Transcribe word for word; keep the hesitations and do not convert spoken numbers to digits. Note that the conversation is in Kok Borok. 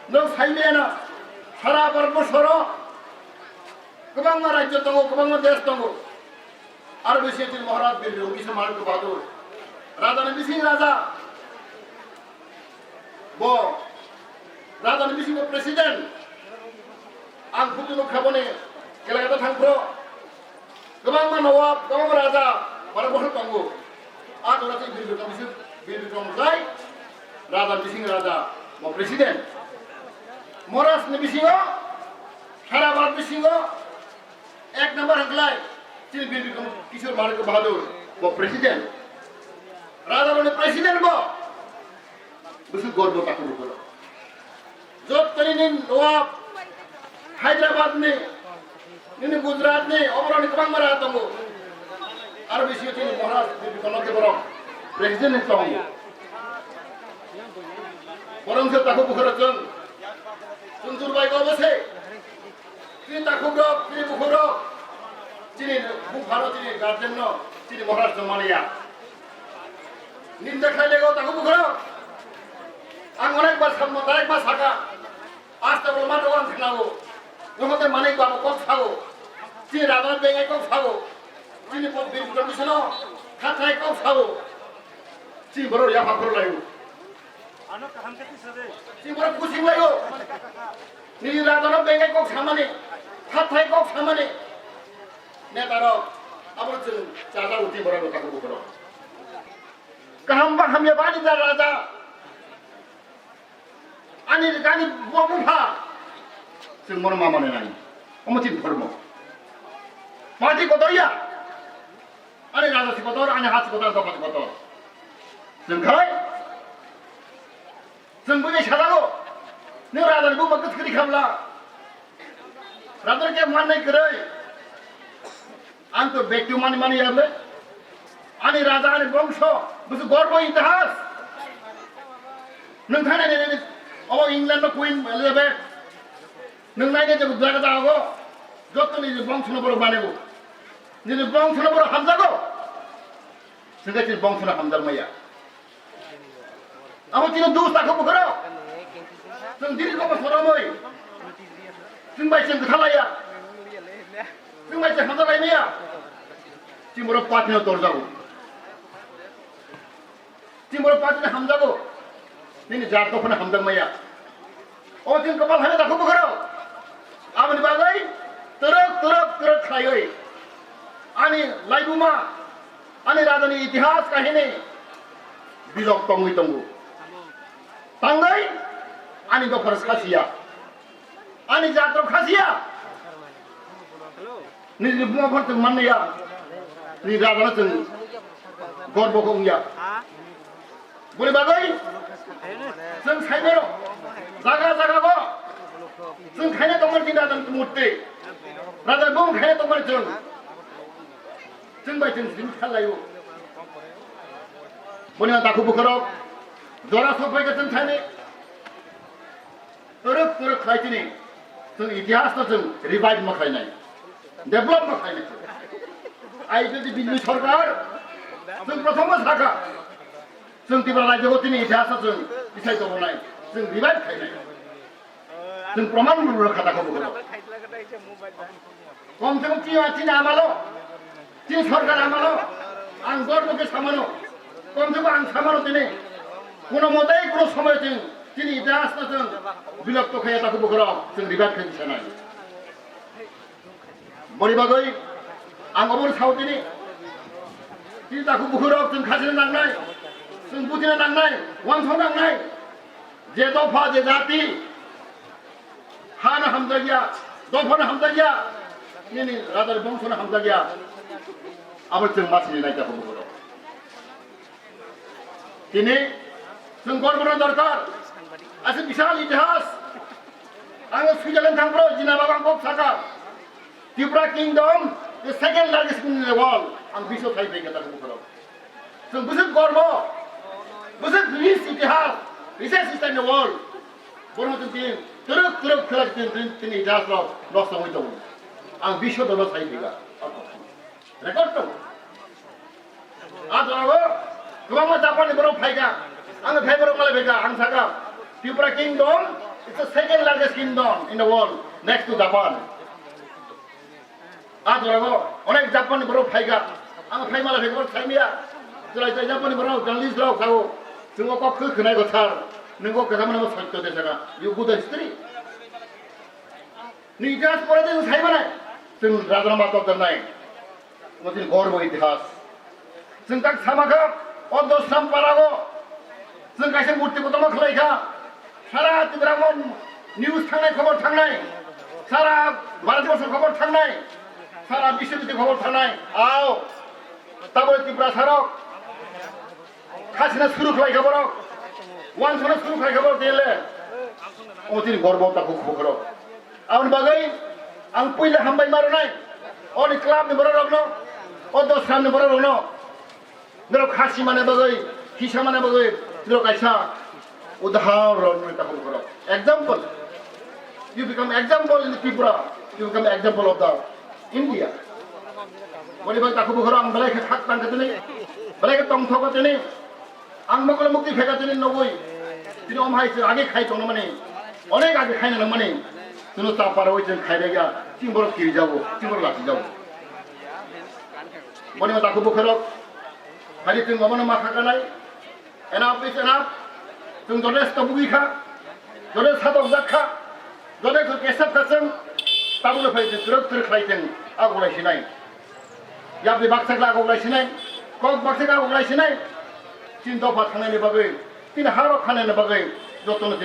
Nwng saimano, sara Bharat borsoro kwbangma rajyo tongo, kwbangma desh tongo. Aro bisi chini Maharaj Bir Bikram Kishore Manik Bahadur, rajani bising raja. Bo rajani bisingo president. Ang photo nukha boni Kolkata thangphro. Kwbangma nowab, kwbangma raja, bara bohrok tongo. A jora tei Bir Bikram Kishore, Bir Bikram Jai, raja bising raja, bo president. Maharaj ni bisingo, sara Bharat bisingo, ek number hwnkhlai, chini Bir Bikram Kishore Manik Bahadur, bo president. Raja rokni president bo. Bwswk gorbo takhuk bukhuk rok. Jottoni nini Nawab Hyderabad ni, nini Gujarat ni, oboroni kwbangma raja tongo. Aro bisingo chini Maharaj Bibikano khe borok president ni tongo. Borok se takhuk bukhuk rok chwng, chwng jurbai go bwse. Chini takhuk rok, chini bukhuk rok, chini bupharo, chini guardian no, chini Maharaj no maliya. Ninda khailego takhuk bukhuk rok. Ang onekbar sammo, onekbar saka. Asta bolma dogan khnago. Nohote manik babu kok sago. Chini raja bengai kok sago. Chini pok bir bukhuk rok bisono khathai kok sago. Chini borok yapha khorlaio. Ano kaham khe tisa de. Chini borok kusing laio. Nini raja no bengai kok samani, khathai kok samani. Neta rok, abo chwng chajago chini borok no takhuk bukhuk rok. Kaham ba hamya ba ani da raja. Ani, ani bo bupha. Chwng bono ma mane nai. Omo chini dhormo. Mati kotor ya. Ani raja si kotor, ani ha si kotor, dopha si kotor. Chwng khai, chwng bini salago. Ni raja ni buma kwchwkri khamla. Raja ke mannai kwrwi. Ang to bekti mani mani yable. Ani raja, ani bongso, bwswk gorbo itihas. Nwng thani ni, ni, obo England no Queen Elizabeth. Nwng naide je jaga jaga go, joto ni bongso no borok mane go. Ni bongso no borok hamjago. Sengke chini bongso no hamjak maya. Abo chini dus takhuk bukhuk rok. Chwng diri kok soromoi. Chwng bai chwng kwthalaiya. Chwng bai chwng hamjalaimaya. Chini borok party no torjago. Chini borok party no hamjago. Nini jat kok phano hamjak maya. O chwng kwpal hamya takhuk bukhuk rok. Aboni bagwi twrwk, twrwk, twrwk khlaiwi ani laibuma, ani rajani itihas kahini bilok tongwi tongo. Tangwi ani dophar khasiya, ani jatrok khasiya. Nini buma phar chwng manliya, nini rajano chwng gorbo khe wngya. Boni bagwi chwng saimano jaga jaga go chwng khaina tongmani chini raja murti, raja bung khaina tongmani chwng, chwng bai chwng simi khalaiyo. Boni takhuk bukhuk rok jora sok bai khe chwng saini. Twrwk twrwk khlai chini, chwng itihas no chwng revive ma khlainai, develop ma khlainai. Ai jodi B J P sorkar, chwng prothom ma sakha, chwng Tripura rajyo chini itihas no chwng tisai tongmani, chwng revive khlainai. Chwng proman rwkha takhuk bukhuk rok. Kom se kom chini, chini amalo, chini sorkar amalo, ang gorbo khe samano, kom se kom ang samano tini, kono motai kono somoy chwng chini itihas no chwng bilok to khaya takhuk bukhuk rok chwng revive khe sanai. Boni bagwi ang obo sao tini, chini takhuk bukhuk rok chwng khachina nangnai, chwng buchina nangnai, uansuk nangnai. Je dopha, je jati, hano hamjakya, dophano hamjakya, nini rajar bongsono hamjakya, abo chwng masini naikha bukhuk rok. Tini chwng gorbono dorkar, ase bishal itihas. Ang Switzerland thangphro, jina baba ang kok saka, Tripura Kingdom, the second largest kingdom in the world, ang biswo thai bai kata bukhuk rok. Chwng bwswk gorbo, bwswk rich itihas, richest history in the world. Borok chwng tini twrwk twrwk khwlai chwng tini, tini itihas rok nosto wngwi tongo. Ang biswo dono sai phaikha. Record tongo. A jora o kwbangma Japan ni borok phaikha. Ang phai borok malai phaikha. Ang sakha Tripura Kingdom, It's the second largest kingdom in the world, next to Japan. A jora go, onek Japan ni borok phaiga. Ang phai mala phai borok sai miya. Jora jora Japan ni borok journalist rok sao. Chungo kok khwkhwnai go sir. Nungo kwthama nungo sotto de jaga. You good history. Ni itihas pore de sai manai. Chwng Rajanama tokjak nai. Omo chini gorbo itihas. Chwng tak sama kha, o Dosram parago chwng kaisa murti kotorma khlai kha. Sara Tipramo news thangnai, khobor thangnai. Sara Bharatborsho khobor thangnai. Sara biswobiti khobor thangnai. Ao, tabole Tiprasarok khasina suru khlai kha borok. Wansana suru khlai kha borok tele. Omo chini gorbo takhuk bukhurok. Aboni bagwi ang puila hambai ma rwnai. Oni club ni borok rokno, o Dosram ni borok rokno. Norok khasi mane bagwi, hisa mane bagwi, norok kaisa udahoron rwnai takhuk bukhurok. Example. You become example in Tripura. You become example of the India. Boni bagwi takhuk bukhurok ang belai khe khak tang kha tini, belai khe tongthok kha tini. Ang mokolo mukti pheka tini nogwi. Tini om hai se age khai tongmani. Onek age khai nangmani. Tino ta paroi chwng khai rega. Chwng borok kiri jago, chwng borok lati jago. Boni ma takhuk bukhurok. Hari chwng omono ma kha kanai. Enough is enough. Chwng jodesto bugi kha. Jodesto satok jak kha. Jodesto kesap kha chwng. Tabukno phai chwng twrwk twrwk khlai chwng. Agulai sinai. Yapri baksa kla kok lai sinai, kok baksa kla kok lai sinai. Tin dopha thangnani bagwi, tin harok khanani bagwi, jotono tini